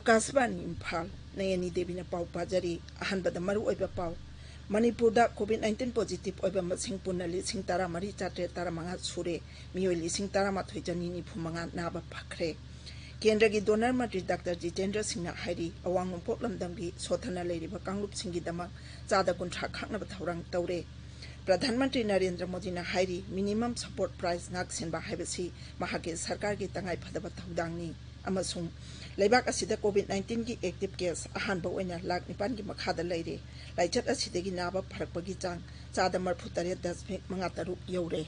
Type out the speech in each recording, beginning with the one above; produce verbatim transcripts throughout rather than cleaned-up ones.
ꯑꯀꯥꯁꯕꯥꯅꯤ ꯏꯝꯐꯥꯜ, ꯅꯌꯅꯤ ꯗꯦꯕꯤꯅ ꯄꯥꯎ ꯄꯥꯖꯔꯤ꯫ ꯑꯍꯥꯟꯕꯗ ꯃꯔꯨꯑꯣꯏꯕ ꯄꯥꯎ꯫ ꯃꯅꯤꯄꯨꯔꯗ COVID nineteen positive ꯑꯣꯏꯕ ꯃꯁꯤꯡ ꯄꯨꯟꯅ ꯂꯤꯁꯤꯡ ꯇꯔꯥꯃꯔꯤ ꯆꯥꯇ꯭ꯔꯦꯠ ꯇꯔꯥꯃꯉꯥ ꯁꯨꯔꯦ꯫ ꯃꯤꯑꯣꯏ ꯂꯤꯁꯤꯡ ꯇꯔꯥꯃꯥꯊꯣꯏ ꯆꯅꯤ ꯅꯤꯐꯨ ꯃꯉꯥ ꯅꯥꯕ ꯐꯈ꯭ꯔꯦ꯫ ꯀꯦꯟꯗ꯭ꯔꯒꯤ ꯗꯣꯅꯔ ꯃꯟꯇ꯭ꯔꯤ ꯗꯥꯛꯇꯔ ꯖꯤꯇꯦꯟꯗ꯭ꯔ ꯁꯤꯡꯅ ꯍꯥꯏꯔꯤ, ꯑꯋꯥꯡ ꯅꯣꯡꯄꯣꯛ ꯂꯝꯗꯝꯒꯤ ꯁꯣꯊꯅ ꯂꯩꯔꯤꯕ ꯀꯥꯡꯂꯨꯞꯁꯤꯡꯒꯤꯗꯃꯛ ꯆꯥꯗ ꯀꯨꯟꯊ꯭ꯔꯥ ꯈꯥꯛꯅꯕ ꯊꯧꯔꯥꯡ ꯇꯧꯔꯦ꯫ ꯄ꯭ꯔꯙꯥꯟ ꯃꯟꯇ꯭ꯔꯤ ꯅꯔꯦꯟꯗ꯭ꯔ ꯃꯣꯗꯤꯅ ꯍꯥꯏꯔꯤ, minimum support price ꯉꯥꯛꯁꯦꯟꯕ ꯍꯥꯏꯕꯁꯤ ꯃꯍꯥꯛꯀꯤ ꯁꯔꯀꯥꯔꯒꯤ ꯇꯉꯥꯏꯐꯗꯕ ꯊꯧꯗꯥꯡꯅꯤ ꯑꯃꯁꯨꯡ ꯂꯩꯕꯥꯛ ꯑꯁꯤꯗ COVID nineteenꯒꯤ active case ꯑꯍꯥꯟꯕ ꯑꯣꯏꯅ ꯂꯥꯈ ꯅꯤꯄꯥꯟꯒꯤ ꯃꯈꯥꯗ ꯂꯩꯔꯦ꯫ ꯂꯥꯏꯆꯠ ꯑꯁꯤꯗꯒꯤ ꯅꯥꯕ ꯐꯔꯛꯄꯒꯤ ꯆꯥꯡ ꯆꯥꯗ ꯃꯔꯤꯐꯨ ꯇꯔꯦꯠ ꯗꯁꯃꯤꯛ ꯃꯉꯥ ꯇꯔꯨꯛ ꯌꯧꯔꯦ꯫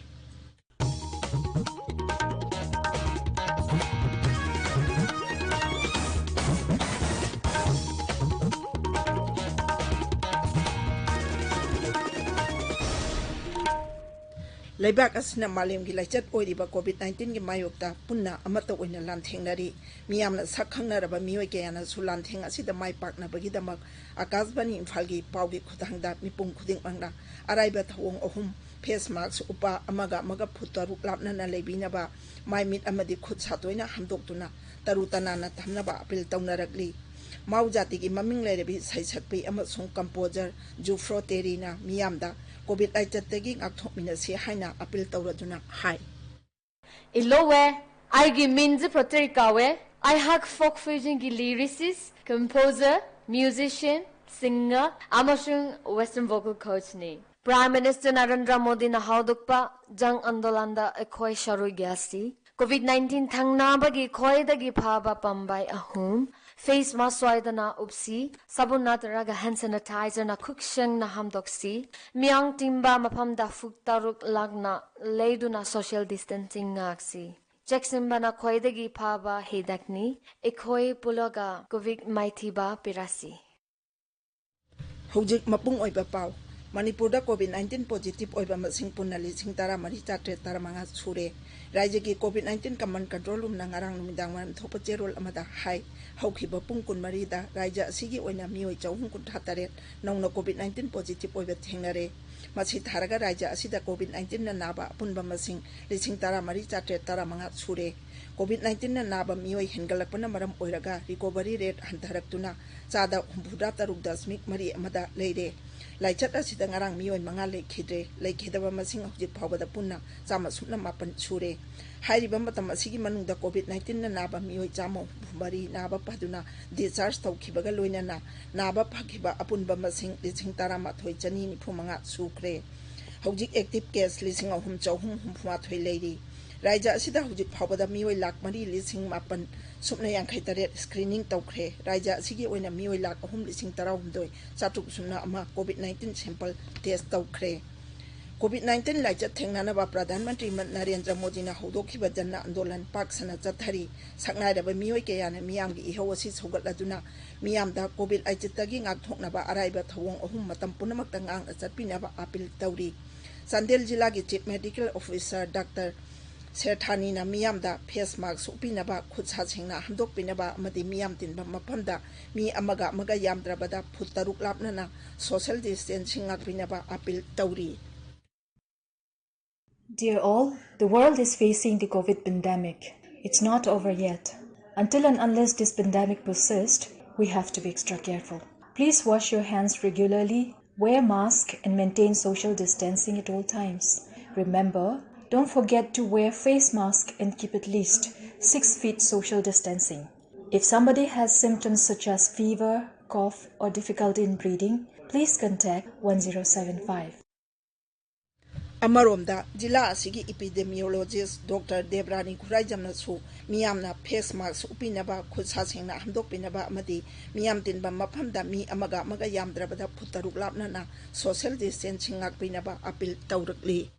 ꯂꯩꯕꯥꯛ ꯑꯁꯤꯅ ꯃꯥꯂꯦꯝꯒꯤ ꯂꯥꯏꯆꯠ ꯑꯣꯏꯔꯤꯕ COVID nineteenꯒꯤ ꯃꯥꯌꯣꯛꯇ ꯄꯨꯟꯅ ꯑꯃꯠꯇ ꯑꯣꯏꯅ ꯂꯥꯟꯊꯦꯡꯅꯔꯤ꯫ ꯃꯤꯌꯥꯝꯅ ꯁꯛ ꯈꯪꯅꯔꯕ ꯃꯤꯑꯣꯏ ꯀꯌꯥꯅꯁꯨ ꯂꯥꯟꯊꯦꯡ ꯑꯁꯤꯗ ꯃꯥꯏ ꯄꯥꯛꯅꯕꯒꯤꯗꯃꯛ ꯑꯀꯥꯁꯕꯥꯅꯤ ꯏꯝꯐꯥꯜꯒꯤ ꯄꯥꯎꯒꯤ ꯈꯨꯠꯊꯥꯡꯗ ꯃꯤꯄꯨꯝ ꯈꯨꯗꯤꯡꯃꯛꯅ ꯑꯔꯥꯏꯕ ꯊꯧꯑꯣꯡ ꯑꯍꯨꯝ, face mask ꯎꯞꯄ, ꯑꯃꯒ ꯑꯃꯒ ꯐꯨꯠ ꯇꯔꯨꯛ ꯂꯥꯞꯅꯅ ꯂꯩꯕꯤꯅꯕ, ꯃꯥꯏ ꯃꯤꯠ ꯑꯃꯗꯤ ꯈꯨꯠ ꯁꯥ ꯇꯣꯏꯅ ꯍꯥꯝꯗꯣꯛꯇꯨꯅ ꯇꯔꯨ ꯇꯅꯥꯟꯅ ꯊꯝꯅꯕ ꯑꯄꯤꯜ ꯇꯧꯅꯔꯛꯂꯤ꯫ ꯃꯥꯎ ꯖꯥꯇꯤꯒꯤ ꯃꯃꯤꯡ ꯂꯩꯔꯕꯤ ꯁꯩꯁꯛꯄꯤ ꯑꯃꯁꯨꯡ composer ꯖꯨꯐ꯭ꯔꯣ ꯇꯦꯔꯤꯅ ꯃꯤꯌꯥꯝꯗ COVID ꯂꯥꯏꯆꯠꯇꯒꯤ ꯉꯥꯛꯊꯣꯛꯃꯤꯟꯅꯁꯤ ꯍꯥꯏꯅ ꯑꯄꯤꯜ ꯇꯧꯔꯗꯨꯅ ꯍꯥꯏ꯫ Hello, ꯑꯩꯒꯤ ꯃꯤꯡ ꯖꯨꯐ꯭ꯔꯣ ꯇꯦꯔꯤ ꯀꯧꯋꯦ꯫ ꯑꯩꯍꯥꯛ folk fusionꯒꯤ lyricist, composer, musician, singer ꯑꯃꯁꯨꯡ Western vocal coachꯅꯤ꯫ Prime Minister Narendra ꯃꯣꯗꯤꯅ ꯍꯧꯗꯣꯛꯄ ꯖꯟ ꯑꯟꯗꯣꯂꯟꯗ ꯑꯩꯈꯣꯏ ꯁꯔꯨꯛ ꯌꯥꯁꯤ꯫ COVID nineteen ꯊꯦꯡꯅꯕꯒꯤ ꯈ꯭ꯋꯥꯏꯗꯒꯤ ꯐꯕ ꯄꯥꯝꯕꯩ ꯑꯍꯨꯝ: face mask ꯁꯣꯏꯗꯅ ꯎꯞꯁꯤ, ꯁꯥꯕꯨꯟ ꯅꯠꯇ꯭ꯔꯒ hand sanitizerꯅ ꯈꯨꯠ ꯁꯦꯡꯅ ꯍꯥꯝꯗꯣꯛꯁꯤ, ꯃꯤꯌꯥꯝ ꯇꯤꯟꯕ ꯃꯐꯝꯗ ꯐꯨꯠ ꯇꯔꯨꯛ ꯂꯥꯞꯅ ꯂꯩꯗꯨꯅ social distancing ꯉꯥꯛꯁꯤ꯫ ꯆꯦꯛꯁꯤꯟꯕꯅ ꯈ꯭ꯋꯥꯏꯗꯒꯤ ꯐꯕ ꯍꯤꯗꯥꯛꯅꯤ꯫ ꯑꯩꯈꯣꯏ ꯄꯨꯜꯂꯒ COVID ꯃꯥꯏꯊꯤꯕ ꯄꯤꯔꯁꯤ꯫ ꯍꯧꯖꯤꯛ ꯃꯄꯨꯡ ꯑꯣꯏꯕ ꯄꯥꯎ꯫ ꯃꯅꯤꯄꯨꯔꯗ COVID nineteen positive ꯑꯣꯏꯕ ꯃꯁꯤꯡ ꯄꯨꯟꯅ ꯂꯤꯁꯤꯡ ꯇꯔꯥꯃꯔꯤ ꯆꯥꯇ꯭ꯔꯦꯠ ꯇꯔꯥꯃꯉꯥ ꯁꯨꯔꯦ꯫ ꯔꯥꯖ꯭ꯌꯒꯤ COVID nineteen command control roomꯅ ꯉꯔꯥꯡ ꯅꯨꯃꯤꯗꯥꯡ ꯋꯥꯏꯔꯝ ꯊꯣꯛꯄ ꯆꯦꯔꯣꯜ ꯑꯃꯗ ꯍꯥꯏ, ꯍꯧꯈꯤꯕ ꯄꯨꯡ ꯀꯨꯟꯃꯔꯤꯗ ꯔꯥꯖ꯭ꯌ ꯑꯁꯤꯒꯤ ꯑꯣꯏꯅ ꯃꯤꯑꯣꯏ ꯆꯍꯨꯝ ꯀꯨꯟꯊ꯭ꯔꯥ ꯇꯔꯦꯠ ꯅꯧꯅ COVID nineteen positive ꯑꯣꯏꯕ ꯊꯦꯡꯅꯔꯦ꯫ ꯃꯁꯤ ꯊꯥꯔꯒ ꯔꯥꯖ꯭ꯌ ꯑꯁꯤꯗ COVID nineteen ꯅ ꯅꯥꯕ ꯑꯄꯨꯟꯕ ꯃꯁꯤꯡ ꯂꯤꯁꯤꯡ ꯇꯔꯥꯃꯔꯤ ꯆꯥꯇ꯭ꯔꯦꯠ ꯇꯔꯥꯃꯉꯥ ꯁꯨꯔꯦ꯫ COVID nineteen ꯅ ꯅꯥꯕ ꯃꯤꯑꯣꯏ ꯍꯦꯟꯒꯠꯂꯛꯄꯅ ꯃꯔꯝ ꯑꯣꯏꯔꯒ recovery rate ꯍꯟꯊꯔꯛꯇꯨꯅ ꯆꯥꯗ ꯍꯨꯝꯐꯨꯇꯔꯨꯛ ꯗꯁꯃꯤꯛ ꯃꯔꯤ ꯑꯃꯗ ꯂꯩꯔꯦ꯫ ꯂꯥꯏꯆꯠ ꯑꯁꯤꯗ ꯉꯔꯥꯡ ꯃꯤꯑꯣꯏ ꯃꯉꯥ ꯂꯩꯈꯤꯗ꯭ꯔꯦ꯫ ꯂꯩꯈꯤꯗꯕ ꯃꯁꯤꯡ ꯍꯧꯖꯤꯛ ꯐꯥꯎꯕꯗ ꯄꯨꯟꯅ ꯆꯥꯝꯃ ꯁꯨꯞꯅ ꯃꯥꯄꯟ ꯁꯨꯔꯦ꯫ ꯍꯥꯏꯔꯤꯕ ꯃꯇꯝ ꯑꯁꯤꯒꯤ ꯃꯅꯨꯡꯗ COVID nineteen ꯅ ꯅꯥꯕ ꯃꯤꯑꯣꯏ ꯆꯥꯝꯃ ꯍꯨꯝꯐꯨ ꯃꯔꯤ ꯅꯥꯕ ꯐꯗꯨꯅ discharge ꯇꯧꯈꯤꯕꯒ ꯂꯣꯏꯅꯅ ꯅꯥꯕ ꯐꯈꯤꯕ ꯑꯄꯨꯟꯕ ꯃꯁꯤꯡ ꯂꯤꯁꯤꯡ ꯇꯔꯥꯃꯥꯊꯣꯏ ꯆꯅꯤ ꯅꯤꯐꯨ ꯃꯉꯥ ꯁꯨꯈ꯭ꯔꯦ꯫ ꯍꯧꯖꯤꯛ active case ꯂꯤꯁꯤꯡ ꯑꯍꯨꯝ ꯆꯍꯨꯝ ꯍꯨꯝꯐꯨ ꯃꯥꯊꯣꯏ ꯂꯩꯔꯤ꯫ ꯔꯥꯖ꯭ꯌ ꯑꯁꯤꯗ ꯍꯧꯖꯤꯛ ꯐꯥꯎꯕꯗ ꯃꯤꯑꯣꯏ ꯂꯥꯈ ꯃꯔꯤ ꯂꯤꯁꯤꯡ ꯃꯥꯄꯟ ꯁꯨꯞꯅ ꯌꯥꯡꯈꯩ ꯇꯔꯦꯠ screening ꯇꯧꯈ꯭ꯔꯦ꯫ ꯔꯥꯖ꯭ꯌ ꯑꯁꯤꯒꯤ ꯑꯣꯏꯅ ꯃꯤꯑꯣꯏ ꯂꯥꯈ ꯑꯍꯨꯝ ꯂꯤꯁꯤꯡ ꯇꯔꯥꯍꯨꯝꯗꯣꯏ ꯆꯥꯇ꯭ꯔꯨꯛ ꯁꯨꯞꯅ ꯑꯃ COVID nineteen sample test ꯇꯧꯈ꯭ꯔꯦ꯫ COVID nineteen ꯂꯥꯏꯆꯠ ꯊꯦꯡꯅꯅꯕ ꯄ꯭ꯔꯙꯥꯟ ꯃꯟꯇ꯭ꯔꯤ ꯃ-, ꯅꯔꯦꯟꯗ꯭ꯔ ꯃꯣꯗꯤꯅ ꯍꯧꯗꯣꯛꯈꯤꯕ ꯖꯟ ꯑꯟꯗꯣꯂꯟ ꯄꯥꯛ ꯁꯟꯅ ꯆꯠꯊꯔꯤ꯫ ꯁꯛꯅꯥꯏꯔꯕ ꯃꯤꯑꯣꯏ ꯀꯌꯥꯅ ꯃꯤꯌꯥꯝꯒꯤ ꯏꯍꯧ ꯑꯁꯤ ꯁꯧꯒꯠꯂꯗꯨꯅ ꯃꯤꯌꯥꯝꯗ COVID ꯂꯥꯏꯆꯠꯇꯒꯤ ꯉꯥꯛꯊꯣꯛꯅꯕ ꯑꯔꯥꯏꯕ ꯊꯧꯑꯣꯡ ꯑꯍꯨꯝ ꯃꯇꯝ ꯄꯨꯝꯅꯃꯛꯇ ꯉꯥꯛꯅ ꯆꯠꯄꯤꯅꯕ appeal ꯇꯧꯔꯤ꯫ ꯆꯥꯟꯗꯦꯜ ꯖꯤꯂꯥꯒꯤ Chief Medical Officer ꯗꯥꯛꯇꯔ ꯁꯦꯔꯊꯥꯅꯤꯅ ꯃꯤꯌꯥꯝꯗ face mask ꯎꯞꯄꯤꯅꯕ, ꯈꯨꯠ ꯁꯥ ꯁꯦꯡꯅ ꯍꯥꯝꯗꯣꯛꯄꯤꯅꯕ ꯑꯃꯗꯤ ꯃꯤꯌꯥꯝ ꯇꯤꯟꯕ ꯃꯐꯝꯗ ꯃꯤ ꯑꯃꯒ ꯑꯃꯒ ꯌꯥꯝꯗ꯭ꯔꯕꯗ ꯐꯨꯠ ꯇꯔꯨꯛ ꯂꯥꯞꯅꯅ social distancing ꯉꯥꯛꯄꯤꯅꯕ appeal ꯇꯧꯔꯤ꯫ Dear all, the world is facing the COVID pandemic. It's not over yet. Until and unless this pandemic persists, we have to be extra careful. Please wash your hands regularly, wear mask, and maintain social distancing at all times. Remember, don't forget to wear face mask and keep at least six feet social distancing. If somebody has symptoms such as fever, cough, or difficulty in breathing, please contact one zero seven five. ꯑꯃꯔꯣꯝꯗ, ꯖꯤꯂꯥ ꯑꯁꯤꯒꯤ epidemiologist doctor Debrani ꯈꯨꯔꯥꯏꯖꯝꯅꯁꯨ ꯃꯤꯌꯥꯝꯅ face mask ꯎꯞꯄꯤꯅꯕ, ꯈꯨꯠ ꯁꯥ ꯁꯦꯡꯅ ꯍꯥꯝꯗꯣꯛꯄꯤꯅꯕ ꯑꯃꯗꯤ ꯃꯤꯌꯥꯝ ꯇꯤꯟꯕ ꯃꯐꯝꯗ ꯃꯤ ꯑꯃꯒ ꯑꯃꯒ ꯌꯥꯝꯗ꯭ꯔꯕꯗ ꯐꯨꯠ ꯇꯔꯨꯛ ꯂꯥꯞꯅꯅ social distancing ꯉꯥꯛꯄꯤꯅꯕ appeal ꯇꯧꯔꯛꯂꯤ꯫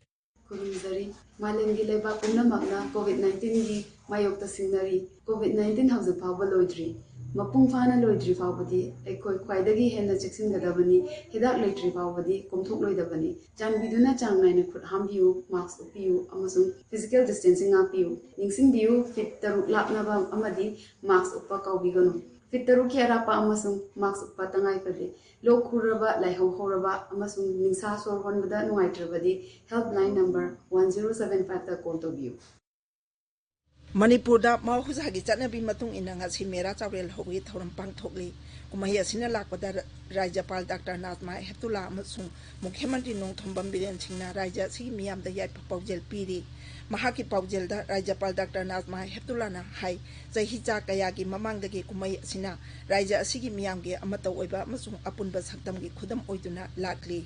ꯈꯨꯔꯨꯝꯖꯔꯤ꯫ ꯃꯥꯂꯦꯝꯒꯤ ꯂꯩꯕꯥꯛ ꯄꯨꯝꯅꯃꯛꯅ COVID nineteenꯒꯤ ꯃꯥꯌꯣꯛꯇ ꯁꯤꯡꯅꯔꯤ꯫ COVID nineteen ꯍꯧꯖꯤꯛ ꯐꯥꯎꯕ ꯂꯣꯏꯗ꯭ꯔꯤ꯫ ꯃꯄꯨꯡ ꯐꯥꯅ ꯂꯣꯏꯗ꯭ꯔꯤ ꯐꯥꯎꯕꯗꯤ ꯑꯩꯈꯣꯏ ꯈ꯭ꯋꯥꯏꯗꯒꯤ ꯍꯦꯟꯅ ꯆꯦꯛꯁꯤꯟꯒꯗꯕꯅꯤ꯫ ꯍꯤꯗꯥꯛ ꯂꯩꯇ꯭ꯔꯤ ꯐꯥꯎꯕꯗꯤ ꯀꯣꯝꯊꯣꯛꯂꯣꯏꯗꯕꯅꯤ꯫ ꯆꯥꯟꯕꯤꯗꯨꯅ ꯆꯥꯡ ꯅꯥꯏꯅ ꯈꯨꯠ ꯍꯥꯝꯕꯤꯌꯨ, mask ꯎꯞꯄꯤꯌꯨ ꯑꯃꯁꯨꯡ physical distancing ꯉꯥꯛꯄꯤꯌꯨ꯫ ꯅꯤꯡꯁꯤꯡꯕꯤꯌꯨ, feet ꯇꯔꯨꯛ ꯂꯥꯞꯅꯕ ꯑꯃꯗꯤ mask ꯎꯞꯄ ꯀꯥꯎꯕꯤꯒꯅꯨ꯫ ꯐꯤꯠ ꯇꯔꯨꯛꯀꯤ ꯑꯔꯥꯞꯄ ꯑꯃꯁꯨꯡ ꯃꯥꯁ꯭ꯛ ꯎꯞꯄ ꯇꯉꯥꯏ ꯐꯗꯦ꯫ ꯂꯣꯛ ꯈꯨꯔꯕ, ꯂꯥꯏꯍꯧ ꯍꯧꯔꯕ ꯑꯃꯁꯨꯡ ꯅꯤꯡꯁꯥ ꯁꯣꯔ ꯍꯣꯟꯕꯗ ꯅꯨꯡꯉꯥꯏꯇ꯭ꯔꯕꯗꯤ helpline number one zero seven five ꯇ call ꯇꯧꯕꯤꯌꯨ꯫ ꯃꯅꯤꯄꯨꯔꯗ ꯃꯍꯧꯁꯥꯒꯤ ꯆꯠꯅꯕꯤ ꯃꯇꯨꯡ ꯏꯟꯅ ꯉꯁꯤ ꯃꯦꯔꯥ ꯆꯥꯎꯔꯦꯜ ꯍꯧꯕꯒꯤ ꯊꯧꯔꯝ ꯄꯥꯡꯊꯣꯛꯂꯤ꯫ ꯀꯨꯝꯍꯩ ꯑꯁꯤꯅ ꯂꯥꯛꯄꯗ ꯔ-, ꯔꯥꯖ꯭ꯌꯄꯥꯜ ꯗꯥꯛꯇꯔ ꯅꯥꯖꯃꯥ ꯍꯦꯞꯇꯨꯂꯥ ꯑꯃꯁꯨꯡ ꯃꯨꯈ꯭ꯌ ꯃꯟꯇ꯭ꯔꯤ ꯅꯣꯡꯊꯣꯝꯕꯝ ꯕꯤꯔꯦꯟ ꯁꯤꯡꯅ ꯔꯥꯖ꯭ꯌ ꯑꯁꯤꯒꯤ ꯃꯤꯌꯥꯝꯗ ꯌꯥꯏꯐ ꯄꯥꯎꯖꯦꯜ ꯄꯤꯔꯤ꯫ ꯃꯍꯥꯛꯀꯤ ꯄꯥꯎꯖꯦꯜꯗ ꯔꯥꯖ꯭ꯌꯄꯥꯜ ꯗꯥꯛꯇꯔ ꯅꯥꯖꯃꯥ ꯍꯦꯞꯇꯨꯂꯥꯅ ꯍꯥꯏ, ꯆꯍꯤ ꯆꯥ ꯀꯌꯥꯒꯤ ꯃꯃꯥꯡꯗꯒꯤ ꯀꯨꯝꯍꯩ ꯑꯁꯤꯅ ꯔꯥꯖ꯭ꯌ ꯑꯁꯤꯒꯤ ꯃꯤꯌꯥꯝꯒꯤ ꯑꯃꯠꯇ ꯑꯣꯏꯕ ꯑꯃꯁꯨꯡ ꯑꯄꯨꯟꯕ ꯁꯛꯇꯝꯒꯤ ꯈꯨꯗꯝ ꯑꯣꯏꯗꯨꯅ ꯂꯥꯛꯂꯤ꯫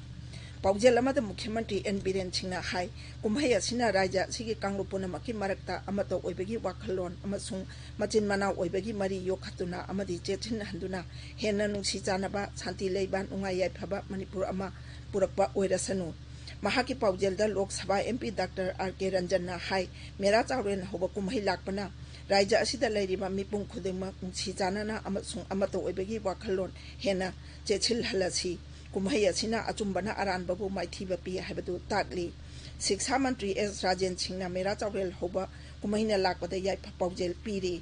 ꯄꯥꯎꯖꯦꯜ ꯑꯃꯗ ꯃꯨꯈ꯭ꯌ ꯃꯟꯇ꯭ꯔꯤ ꯑꯦꯟ ꯕꯤꯔꯦꯟ ꯁꯤꯡꯅ ꯍꯥꯏ, ꯀꯨꯝꯍꯩ ꯑꯁꯤꯅ ꯔꯥꯖ꯭ꯌ ꯑꯁꯤꯒꯤ ꯀꯥꯡꯂꯨꯞ ꯄꯨꯝꯅꯃꯛꯀꯤ ꯃꯔꯛꯇ ꯑꯃꯠꯇ ꯑꯣꯏꯕꯒꯤ ꯋꯥꯈꯜꯂꯣꯟ ꯑꯃꯁꯨꯡ ꯃꯆꯤꯟ ꯃꯅꯥꯎ ꯑꯣꯏꯕꯒꯤ ꯃꯔꯤ ꯌꯣꯛꯈꯠꯇꯨꯅ ꯑꯃꯗꯤ ꯆꯦꯠꯁꯤꯟꯍꯟꯗꯨꯅ ꯍꯦꯟꯅ ꯅꯨꯡꯁꯤ ꯆꯥꯟꯅꯕ, ꯁꯥꯟꯇꯤ ꯂꯩꯕ, ꯅꯨꯡꯉꯥꯏ ꯌꯥꯏꯐꯕ ꯃꯅꯤꯄꯨꯔ ꯑꯃ ꯄꯨꯔꯛꯄ ꯑꯣꯏꯔꯁꯅꯨ꯫ ꯃꯍꯥꯛꯀꯤ ꯄꯥꯎꯖꯦꯜꯗ Lok Sabha M P doctor R ꯀꯦ ꯔꯟꯖꯟꯅ ꯍꯥꯏ, ꯃꯦꯔꯥ ꯆꯥꯎꯔꯦꯟ ꯍꯧꯕ ꯀꯨꯝꯍꯩ ꯂꯥꯛꯄꯅ ꯔꯥꯖ꯭ꯌ ꯑꯁꯤꯗ ꯂꯩꯔꯤꯕ ꯃꯤꯄꯨꯝ ꯈꯨꯗꯤꯡꯃꯛ ꯅꯨꯡꯁꯤ ꯆꯥꯟꯅꯅ ꯑꯃꯁꯨꯡ ꯑꯃꯠꯇ ꯑꯣꯏꯕꯒꯤ ꯋꯥꯈꯜꯂꯣꯟ ꯍꯦꯟꯅ ꯆꯦꯠꯁꯤꯜꯍꯜꯂꯁꯤ꯫ ꯀꯨꯝꯍꯩ ꯑꯁꯤꯅ ꯑꯆꯨꯝꯕꯅ ꯑꯔꯥꯟꯕꯕꯨ ꯃꯥꯏꯊꯤꯕ ꯄꯤ ꯍꯥꯏꯕꯗꯨ ꯇꯥꯛꯂꯤ꯫ ꯁꯤꯛꯁꯥ ꯃꯟꯇ꯭ꯔꯤ ꯑꯦꯁ ꯔꯥꯖꯦꯟ ꯁꯤꯡꯅ ꯃꯦꯔꯥ ꯆꯥꯎꯔꯦꯜ ꯍꯧꯕ ꯀꯨꯝꯍꯩꯅ ꯂꯥꯛꯄꯗ ꯌꯥꯏꯐ ꯄꯥꯎꯖꯦꯜ ꯄꯤꯔꯤ꯫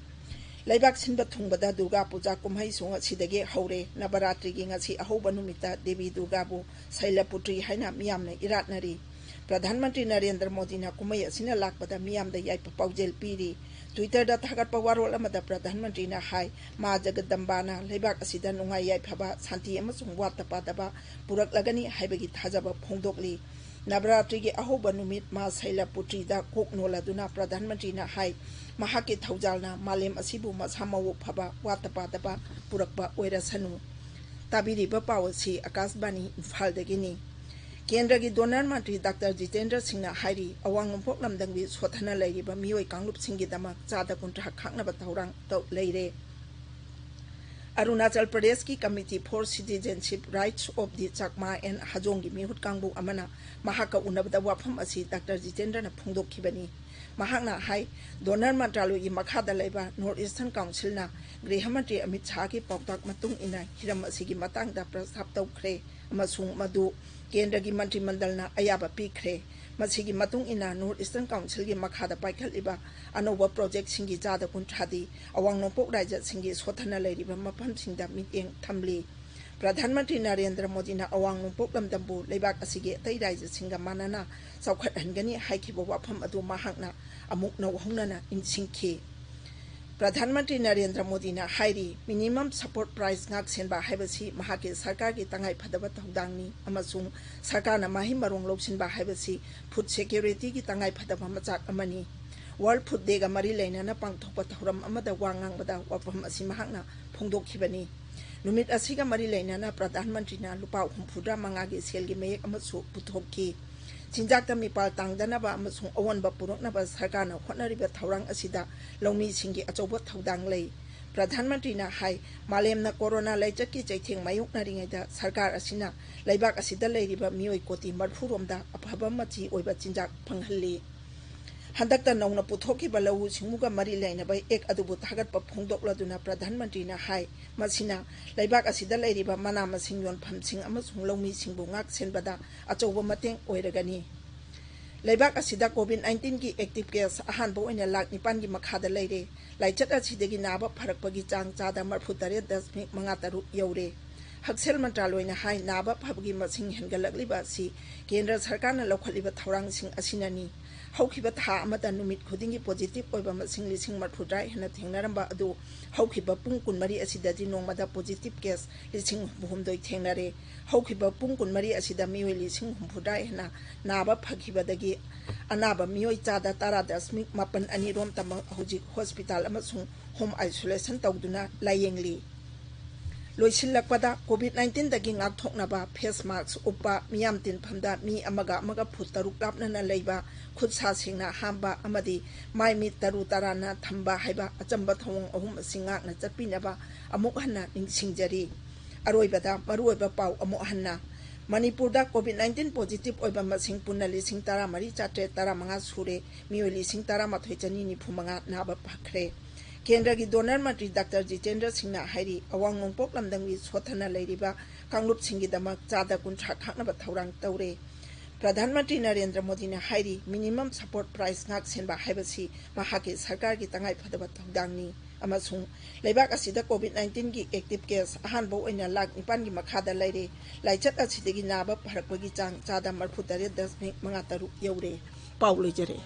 ꯂꯩꯕꯥꯛ ꯁꯤꯟꯕ ꯊꯨꯡꯕꯗ ꯗꯨꯔꯒꯥ ꯄꯨꯖꯥ ꯀꯨꯝꯍꯩꯁꯨ ꯉꯁꯤꯗꯒꯤ ꯍꯧꯔꯦ꯫ ꯅꯕꯔꯥꯇ꯭ꯔꯤꯒꯤ ꯉꯁꯤ ꯑꯍꯧꯕ ꯅꯨꯃꯤꯠꯇ ꯗꯦꯕꯤ ꯗꯨꯔꯒꯥꯕꯨ ꯁꯩꯂꯄꯨꯇ꯭ꯔꯤ ꯍꯥꯏꯅ ꯃꯤꯌꯥꯝꯅ ꯏꯔꯥꯠꯅꯔꯤ꯫ ꯄ꯭ꯔꯙꯥꯟ ꯃꯟꯇ꯭ꯔꯤ ꯅꯔꯦꯟꯗ꯭ꯔ ꯃꯣꯗꯤꯅ ꯀꯨꯝꯍꯩ ꯑꯁꯤꯅ ꯂꯥꯛꯄꯗ ꯃꯤꯌꯥꯝꯗ ꯌꯥꯏꯐ ꯄꯥꯎꯖꯦꯜ ꯄꯤꯔꯤ꯫ Twitter ꯗ ꯊꯥꯒꯠꯄ ꯋꯥꯔꯣꯜ ꯑꯃꯗ ꯄ꯭ꯔꯙꯥꯟ ꯃꯟꯇ꯭ꯔꯤꯅ ꯍꯥꯏ, ꯃꯥ ꯖꯒꯗꯝꯕꯥꯅ ꯂꯩꯕꯥꯛ ꯑꯁꯤꯗ ꯅꯨꯡꯉꯥꯏ ꯌꯥꯏꯐꯕ, ꯁꯥꯟꯇꯤ ꯑꯃꯁꯨꯡ ꯋꯥꯠꯇ ꯄꯥꯗꯕ ꯄꯨꯔꯛꯂꯒꯅꯤ ꯍꯥꯏꯕꯒꯤ ꯊꯥꯖꯕ ꯐꯣꯡꯗꯣꯛꯂꯤ꯫ ꯅꯕꯔꯥꯇ꯭ꯔꯤꯒꯤ ꯑꯍꯧꯕ ꯅꯨꯃꯤꯠ ꯃꯥ ꯁꯩꯂꯄꯨꯇ꯭ꯔꯤꯗ ꯀꯣꯛ ꯅꯣꯜꯂꯗꯨꯅ ꯄ꯭ꯔꯙꯥꯟ ꯃꯟꯇ꯭ꯔꯤꯅ ꯍꯥꯏ, ꯃꯍꯥꯛꯀꯤ ꯊꯧꯖꯥꯜꯅ ꯃꯥꯂꯦꯝ ꯑꯁꯤꯕꯨ ꯃꯁꯥ ꯃꯎ ꯐꯕ, ꯋꯥꯠꯇ ꯄꯥꯗꯕ ꯄꯨꯔꯛꯄ ꯑꯣꯏꯔꯁꯅꯨ꯫ ꯇꯥꯕꯤꯔꯤꯕ ꯄꯥꯎ ꯑꯁꯤ ꯑꯀꯥꯁꯕꯥꯅꯤ ꯏꯝꯐꯥꯜꯗꯒꯤꯅꯤ꯫ ꯀꯦꯟꯗ꯭ꯔꯒꯤ ꯗꯣꯅꯔ ꯃꯟꯇ꯭ꯔꯤ ꯗꯥꯛꯇꯔ ꯖꯤꯇꯦꯟꯗ꯭ꯔ ꯁꯤꯡꯅ ꯍꯥꯏꯔꯤ, ꯑꯋꯥꯡ ꯅꯣꯡꯄꯣꯛ ꯂꯝꯗꯝꯒꯤ ꯁꯣꯠꯊꯅ ꯂꯩꯔꯤꯕ ꯃꯤꯑꯣꯏ ꯀꯥꯡꯂꯨꯞꯁꯤꯡꯒꯤꯗꯃꯛ ꯆꯥꯗ ꯀꯨꯟꯊ꯭ꯔꯥ ꯈꯥꯛꯅꯕ ꯊꯧꯔꯥꯡ ꯇꯧ-, ꯂꯩꯔꯦ꯫ ꯑꯔꯨꯅꯥꯆꯜ ꯄ꯭ꯔꯗꯦꯁꯀꯤ Committee for Citizenship Rights of the Chakma and ꯍꯖꯣꯡꯒꯤ ꯃꯤꯍꯨꯠ ꯀꯥꯡꯕꯨ ꯑꯃꯅ ꯃꯍꯥꯛꯀ ꯎꯅꯕꯗ ꯋꯥꯐꯝ ꯑꯁꯤ ꯗꯥꯛꯇꯔ ꯖꯤꯇꯦꯟꯗ꯭ꯔꯅ ꯐꯣꯡꯗꯣꯛꯈꯤꯕꯅꯤ꯫ ꯃꯍꯥꯛꯅ ꯍꯥꯏ, ꯗꯣꯅꯔ ꯃꯟꯇ꯭ꯔꯥꯂꯣꯏꯒꯤ ꯃꯈꯥꯗ ꯂꯩꯕ North Eastern Council ꯅ ꯒ꯭ꯔꯤꯍ ꯃꯟꯇ꯭ꯔꯤ ꯑꯃꯤꯠ ꯁꯥꯍꯒꯤ ꯄꯥꯎꯇꯥꯛ ꯃꯇꯨꯡ ꯏꯟꯅ ꯍꯤꯔꯝ ꯑꯁꯤꯒꯤ ꯃꯇꯥꯡꯗ ꯄ꯭ꯔꯁꯇꯥꯞ ꯇꯧꯈ꯭ꯔꯦ ꯑꯃꯁꯨꯡ ꯃꯗꯨ ꯀꯦꯟꯗ꯭ꯔꯒꯤ ꯃꯟꯇ꯭ꯔꯤ ꯃꯟꯗꯜꯅ ꯑꯌꯥꯕ ꯄꯤꯈ꯭ꯔꯦ꯫ ꯃꯁꯤꯒꯤ ꯃꯇꯨꯡ ꯏꯟꯅ North Eastern Council ꯒꯤ ꯃꯈꯥꯗ ꯄꯥꯏꯈꯠꯂꯤꯕ ꯑꯅꯧꯕ project ꯁꯤꯡꯒꯤ ꯆꯥꯗ ꯀꯨꯟꯊ꯭ꯔꯥꯗꯤ ꯑꯋꯥꯡ ꯅꯣꯡꯄꯣꯛ ꯔꯥꯏꯖ꯭ꯌꯁꯤꯡꯒꯤ ꯁꯣꯠꯊꯅ ꯂꯩꯔꯤꯕ ꯃꯐꯝꯁꯤꯡꯗ ꯃꯤꯠꯌꯦꯡ ꯊꯝꯂꯤ꯫ ꯄ꯭ꯔꯙꯥꯟ ꯃꯟꯇ꯭ꯔꯤ ꯅꯔꯦꯟꯗ꯭ꯔ ꯃꯣꯗꯤꯅ ꯑꯋꯥꯡ ꯅꯣꯡꯄꯣꯛ ꯂꯝꯗꯝꯕꯨ ꯂꯩꯕꯥꯛ ꯑꯁꯤꯒꯤ ꯑꯇꯩ ꯔꯥꯏꯖ꯭ꯌꯁꯤꯡꯒ ꯃꯥꯟꯅꯅ ꯆꯥꯎꯈꯠꯍꯟꯒꯅꯤ ꯍꯥꯏꯈꯤꯕ ꯋꯥꯐꯝ ꯑꯗꯨ ꯃꯍꯥꯛꯅ ꯑꯃꯨꯛ ꯅꯧꯍꯧꯅꯅ ꯅꯤꯡꯁꯤꯡꯈꯤ꯫ ꯄ꯭ꯔꯙꯥꯟ ꯃꯟꯇ꯭ꯔꯤ ꯅꯔꯦꯟꯗ꯭ꯔ ꯃꯣꯗꯤꯅ ꯍꯥꯏꯔꯤ, minimum support price ꯉꯥꯛꯁꯦꯟꯕ ꯍꯥꯏꯕꯁꯤ ꯃꯍꯥꯛꯀꯤ ꯁꯔꯀꯥꯔꯒꯤ ꯇꯉꯥꯏꯐꯗꯕ ꯊꯧꯗꯥꯡꯅꯤ ꯑꯃꯁꯨꯡ ꯁꯔꯀꯥꯔꯅ ꯃꯍꯩ ꯃꯔꯣꯡ ꯂꯧꯁꯤꯟꯕ ꯍꯥꯏꯕꯁꯤ food security ꯒꯤ ꯇꯉꯥꯏꯐꯗꯕ ꯃꯆꯥꯛ ꯑꯃꯅꯤ꯫ World Food Day ꯒ ꯃꯔꯤ ꯂꯩꯅꯅ ꯄꯥꯡꯊꯣꯛꯄ ꯊꯧꯔꯝ ꯑꯃꯗ ꯋꯥ ꯉꯥꯡꯕꯗ ꯋꯥꯐꯝ ꯑꯁꯤ ꯃꯍꯥꯛꯅ ꯐꯣꯡꯗꯣꯛꯈꯤꯕꯅꯤ꯫ ꯅꯨꯃꯤꯠ ꯑꯁꯤꯒ ꯃꯔꯤ ꯂꯩꯅꯅ ꯄ꯭ꯔꯙꯥꯟ ꯃꯟꯇ꯭ꯔꯤꯅ ꯂꯨꯄꯥ ꯍꯨꯝꯐꯨꯇꯔꯥ ꯃꯉꯥꯒꯤ ꯁꯦꯜꯒꯤ ꯃꯌꯦꯛ ꯑꯃꯁꯨ ꯄꯨꯊꯣꯛꯈꯤ꯫ ꯆꯤꯟꯖꯥꯛꯇ ꯃꯤꯄꯥꯜ ꯇꯥꯡꯗꯅꯕ ꯑꯃꯁꯨꯡ ꯑꯑꯣꯟꯕ ꯄꯨꯔꯛꯅꯕ ꯁꯔꯀꯥꯔꯅ ꯍꯣꯠꯅꯔꯤꯕ ꯊꯧꯔꯥꯡ ꯑꯁꯤꯗ ꯂꯧꯃꯤꯁꯤꯡꯒꯤ ꯑꯆꯧꯕ ꯊꯧꯗꯥꯡ ꯂꯩ꯫ ꯄ꯭ꯔꯙꯥꯟ ꯃꯟꯇ꯭ꯔꯤꯅ ꯍꯥꯏ, ꯃꯥꯂꯦꯝꯅ ꯀꯣꯔꯣꯅꯥ ꯂꯥꯏꯆꯠꯀꯤ ꯆꯩꯊꯦꯡ ꯃꯥꯌꯣꯛꯅꯔꯤꯉꯩꯗ ꯁꯔꯀꯥꯔ ꯑꯁꯤꯅ ꯂꯩꯕꯥꯛ ꯑꯁꯤꯗ ꯂꯩꯔꯤꯕ ꯃꯤꯑꯣꯏ ꯀꯣꯇꯤ ꯃꯔꯤꯐꯨ ꯔꯣꯝꯗ ꯑꯐꯕ ꯃꯆꯤ ꯑꯣꯏꯕ ꯆꯤꯟꯖꯥꯛ ꯐꯪꯍꯜꯂꯤ꯫ ꯍꯟꯗꯛꯇ ꯅꯧꯅ ꯄꯨꯊꯣꯛꯈꯤꯕ ꯂꯧꯎ ꯁꯤꯡꯎꯒ ꯃꯔꯤ ꯂꯩꯅꯕ act ꯑꯗꯨꯕꯨ ꯊꯥꯒꯠꯄ ꯐꯣꯡꯗꯣꯛꯂꯗꯨꯅ ꯄ꯭ꯔꯙꯥꯟ ꯃꯟꯇ꯭ꯔꯤꯅ ꯍꯥꯏ, ꯃꯁꯤꯅ ꯂꯩꯕꯥꯛ ꯑꯁꯤꯗ ꯂꯩꯔꯤꯕ ꯃꯅꯥ ꯃꯁꯤꯡ ꯌꯣꯟꯐꯝꯁꯤꯡ ꯑꯃꯁꯨꯡ ꯂꯧꯃꯤꯁꯤꯡꯕꯨ ꯉꯥꯛ ꯁꯦꯟꯕꯗ ꯑꯆꯧꯕ ꯃꯇꯦꯡ ꯑꯣꯏꯔꯒꯅꯤ꯫ ꯂꯩꯕꯥꯛ ꯑꯁꯤꯗ COVID nineteen ꯒꯤ active case ꯑꯍꯥꯟꯕ ꯑꯣꯏꯅ ꯂꯥꯈ ꯅꯤꯄꯥꯟꯒꯤ ꯃꯈꯥꯗ ꯂꯩꯔꯦ꯫ ꯂꯥꯏꯆꯠ ꯑꯁꯤꯗꯒꯤ ꯅꯥꯕ ꯐꯔꯛꯄꯒꯤ ꯆꯥꯡ ꯆꯥꯗ ꯃꯔꯤꯐꯨ ꯇꯔꯦꯠ ꯗꯁꯃꯤꯛ ꯃꯉꯥ ꯇꯔꯨꯛ ꯌꯧꯔꯦ꯫ ꯍꯛꯁꯦꯜ ꯃꯟꯇ꯭ꯔꯥꯂꯣꯏꯅ ꯍꯥꯏ, ꯅꯥꯕ ꯐꯕꯒꯤ ꯃꯁꯤꯡ ꯍꯦꯟꯒꯠꯂꯛꯂꯤꯕ ꯑꯁꯤ ꯀꯦꯟꯗ꯭ꯔ ꯁꯔꯀꯥꯔꯅ ꯂꯧꯈꯠꯂꯤꯕ ꯊꯧꯔꯥꯡꯁꯤꯡ ꯑꯁꯤꯅꯅꯤ꯫ ꯍꯧꯈꯤꯕ ꯊꯥ ꯑꯃꯗ ꯅꯨꯃꯤꯠ ꯈꯨꯗꯤꯡꯒꯤ positive ꯑꯣꯏꯕ ꯃꯁꯤꯡ ꯂꯤꯁꯤꯡ ꯃꯔꯤꯐꯨꯇꯔꯥ ꯍꯦꯟꯅ ꯊꯦꯡꯅꯔꯝꯕ ꯑꯗꯨ ꯍꯧꯈꯤꯕ ꯄꯨꯡ ꯀꯨꯟꯃꯔꯤ ꯑꯁꯤꯗꯗꯤ ꯅꯣꯡꯃꯗ positive case ꯂꯤꯁꯤꯡ ꯍꯨꯝꯐꯨꯍꯨꯝꯗꯣꯏ ꯊꯦꯡꯅꯔꯦ꯫ ꯍꯧꯈꯤꯕ ꯄꯨꯡ ꯀꯨꯟꯃꯔꯤ ꯑꯁꯤꯗ ꯃꯤꯑꯣꯏ ꯂꯤꯁꯤꯡ ꯍꯨꯝꯐꯨꯇꯔꯥ ꯍꯦꯟꯅ ꯅꯥꯕ ꯐꯈꯤꯕꯗꯒꯤ ꯑꯅꯥꯕ ꯃꯤꯑꯣꯏ ꯆꯥꯗ ꯇꯔꯥ ꯗꯁꯃꯤꯛ ꯃꯥꯄꯟ ꯑꯅꯤ ꯔꯣꯝꯇꯃꯛ ꯍꯧꯖꯤꯛ hospital ꯑꯃꯁꯨꯡ home isolation ꯇꯧꯗꯨꯅ ꯂꯥꯌꯦꯡꯂꯤ꯫ ꯂꯣꯏꯁꯤꯜꯂꯛꯄꯗ, COVID nineteen ꯗꯒꯤ ꯉꯥꯛꯊꯣꯛꯅꯕ face mask ꯎꯞꯄ, ꯃꯤꯌꯥꯝ ꯇꯤꯟꯐꯝꯗ ꯃꯤ ꯑꯃꯒ ꯑꯃꯒ ꯐꯨꯠ ꯇꯔꯨꯛ ꯂꯥꯞꯅꯅ ꯂꯩꯕ, ꯈꯨꯠ ꯁꯥ ꯁꯦꯡꯅ ꯍꯥꯝꯕ ꯑꯃꯗꯤ ꯃꯥꯏ ꯃꯤꯠ ꯇꯔꯨ ꯇꯔꯥꯅ ꯊꯝꯕ ꯍꯥꯏꯕ ꯑꯆꯝꯕ ꯊꯧꯑꯣꯡ ꯑꯍꯨꯝ ꯑꯁꯤ ꯉꯥꯛꯅ ꯆꯠꯄꯤꯅꯕ ꯑꯃꯨꯛ ꯍꯟꯅ ꯅꯤꯡꯁꯤꯡꯖꯔꯤ꯫ ꯑꯔꯣꯏꯕꯗ ꯃꯔꯨꯑꯣꯏꯕ ꯄꯥꯎ ꯑꯃꯨꯛ ꯍꯟꯅ꯫ ꯃꯅꯤꯄꯨꯔꯗ COVID nineteen positive ꯑꯣꯏꯕ ꯃꯁꯤꯡ ꯄꯨꯟꯅ ꯂꯤꯁꯤꯡ ꯇꯔꯥꯃꯔꯤ ꯆꯥꯇ꯭ꯔꯦꯠ ꯇꯔꯥꯃꯉꯥ ꯁꯨꯔꯦ, ꯃꯤꯑꯣꯏ ꯂꯤꯁꯤꯡ ꯇꯔꯥꯃꯥꯊꯣꯏ ꯆꯅꯤ ꯅꯤꯐꯨ ꯃꯉꯥ ꯅꯥꯕ ꯐꯈ꯭ꯔꯦ꯫ ꯀꯦꯟꯗ꯭ꯔꯒꯤ DoNER ꯃꯟꯇ꯭ꯔꯤ ꯗꯥꯛꯇꯔ ꯖꯤꯇꯦꯟꯗ꯭ꯔ ꯁꯤꯡꯅ ꯍꯥꯏꯔꯤ, ꯑꯋꯥꯡ ꯅꯣꯡꯄꯣꯛ ꯂꯝꯗꯝꯒꯤ ꯁꯣꯠꯊꯅ ꯂꯩꯔꯤꯕ ꯀꯥꯡꯂꯨꯞꯁꯤꯡꯒꯤꯗꯃꯛ ꯆꯥꯗ ꯀꯨꯟꯊ꯭ꯔꯥ ꯈꯥꯛꯅꯕ ꯊꯧꯔꯥꯡ ꯇꯧꯔꯦ꯫ ꯄ꯭ꯔꯙꯥꯟ ꯃꯟꯇ꯭ꯔꯤ ꯅꯔꯦꯟꯗ꯭ꯔ ꯃꯣꯗꯤꯅ ꯍꯥꯏꯔꯤ, ꯃꯤꯅꯤꯃꯝ ꯁꯄꯣꯔꯠ ꯄ꯭ꯔꯥꯏꯁ ꯉꯥꯛ ꯁꯦꯟꯕ ꯍꯥꯏꯕꯁꯤ ꯃꯍꯥꯛꯀꯤ ꯁꯔꯀꯥꯔꯒꯤ ꯇꯉꯥꯏ ꯐꯗꯕ ꯊꯧꯗꯥꯡꯅꯤ ꯑꯃꯁꯨꯡ ꯂꯩꯕꯥꯛ ꯑꯁꯤꯗ ꯀꯣꯚꯤꯗ ꯅꯥꯏꯟꯇꯤꯟꯒꯤ ꯑꯦꯛꯇꯤꯚ ꯀꯦꯁ ꯑꯍꯥꯟꯕ ꯑꯣꯏꯅ ꯂꯥꯈ ꯅꯤꯄꯥꯟꯒꯤ ꯃꯈꯥꯗ ꯂꯩꯔꯦ꯫ ꯂꯥꯏꯆꯠ ꯑꯁꯤꯗꯒꯤ ꯅꯥꯕ ꯐꯔꯛꯄꯒꯤ ꯆꯥꯡ ꯆꯥꯗ ꯃꯔꯤꯐꯨ ꯇꯔꯦꯠ ꯗꯁꯃꯤꯛ ꯃꯉꯥ ꯇꯔꯨꯛ ꯌꯧꯔꯦ꯫ ꯄꯥꯎ ꯂꯣꯏꯖꯔꯦ꯫